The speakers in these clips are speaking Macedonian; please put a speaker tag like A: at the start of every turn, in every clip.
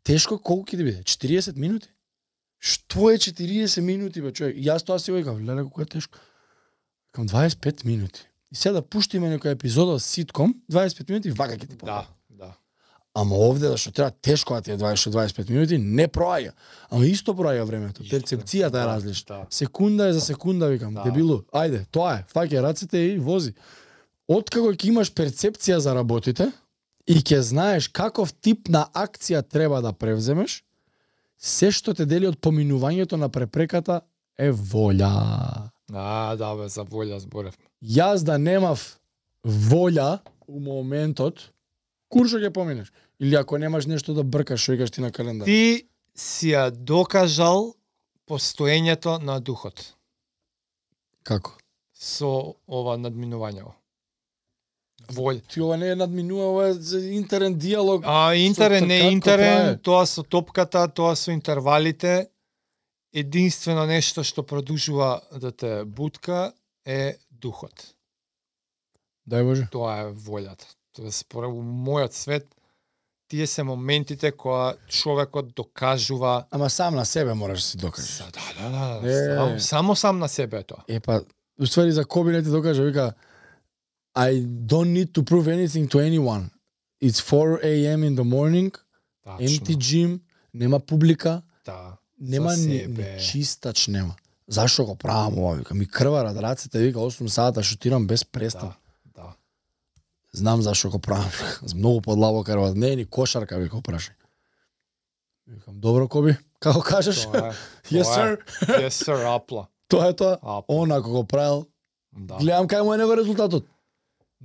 A: тешко колку ќе ти биде? 40 минути? Што е 40 минути, бе, човек? Јас тоа си го викав, леле, колку е тешко. Към 25 минути. И сега да пуштиме некоја епизода ситком, 25 минути, вака ќе ти помага.
B: Да.
A: Ама овде да што треба тешко да ти е 25 минути, не проаѓа. Ама исто проаѓа времето. Перцепцијата е различна.
B: Да.
A: Секунда е за секунда, викам.
B: Да.
A: Дебилу, ајде, тоа е. Фаќај рацете и вози. Откако ќе имаш перцепција за работите и ќе знаеш каков тип на акција треба да превземеш, се што те дели од поминувањето на препреката е волја.
B: Да, бе, за волја зборев.
A: Јас да немав волја у моментот, куршо ќе поминеш. Или ако немаш нешто да бркаш, што викаш ти на календар.
B: Ти си ја докажал постоењето на духот
A: Како?
B: со ова надминување. Волја.
A: Ти ова не е надминува, ова е за интерен диалог.
B: Интерен, не
A: Како
B: интерен,
A: трае?
B: тоа со топката, тоа со интервалите. Единствено нешто што продолжува да те бутка е духот.
A: Дај Боже.
B: Тоа е волјата. Тоа според мојот свет, тие се моментите кога човекот докажува.
A: Ама сам на себе мораш да си докажеш.
B: Да. Само сам на себе е тоа.
A: Па, уствари за Коби не ти докажа, вика, I don't need to prove anything to anyone. It's 4 a.m. in the morning, empty gym, нема публика,
B: Да.
A: нема ни чистач нема. Зашо го правам ова? Вика, ми крварат рацете, вика, 8 сата шутирам без престан.
B: Да.
A: Знам зашо го правам. Многу подлабо крват. Не е ни кошарка, вика, опрашај. Викам, добро, Коби, како кажеш? Yes, sir.
B: Yes, sir, апла.
A: Тоа е тоа.
B: Апла.
A: Онако го правил.
B: Да.
A: Гледам кај му е него резултатот.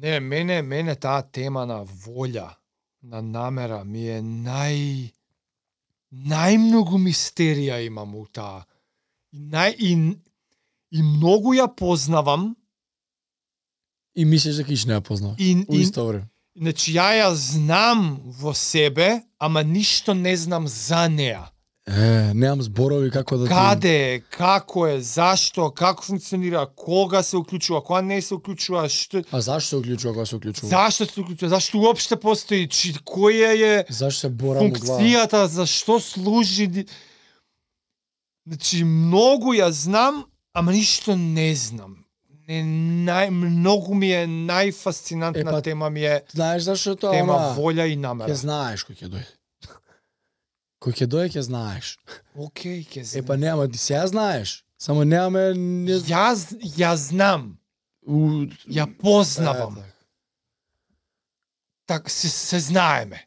B: Не, мене таа тема на волја, на намера ми е најмногу мистерија имам у таа. И многу ја познавам.
A: И мислиш дека иш не ја познав. У исто време.
B: Значи ја знам во себе, ама ништо не знам за неа.
A: Немам зборови како да
B: Каде е, како е, зашто, како функционира, кога се уклучува, кога не се уклучува, што...
A: А зашто се уклучува кога се уклучува?
B: Зашто се уклучува, зашто уопште постои, која е
A: зашто се борам
B: функцијата, зашто служи. Значи, многу ја знам, ама ништо не знам. Многу ми е најфасцинантна тема ми е
A: знаеш зашто тоа
B: тема волја и намера.
A: Ќе знаеш кој ќе дојде. Кој ќе дојде ќе знаеш.
B: Океј, ќе знаеш.
A: Па нема, ти сега знаеш. Само немаме
B: Ја знам. Ја познавам. Так се знаеме.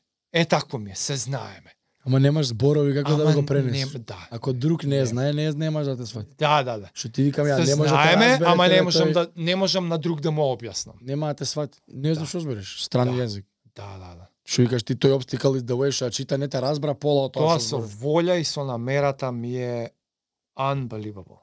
B: Такво ми е, се знаеме.
A: Ама немаш зборови како да го пренесеш.
B: Да.
A: Ако друг не знае, немаш да те свати.
B: Да.
A: Што ти викам ја, не може
B: да те разбере. Ама
A: тој...
B: не можам на друг да му објаснам.
A: Нема да те свати. Не знаеш што збереш. Странни јазик.
B: Да.
A: Што викаш ти тој обстикал is the way, што чита не те разбра пола од
B: тоа со волја и со намерата ми е unbelievable.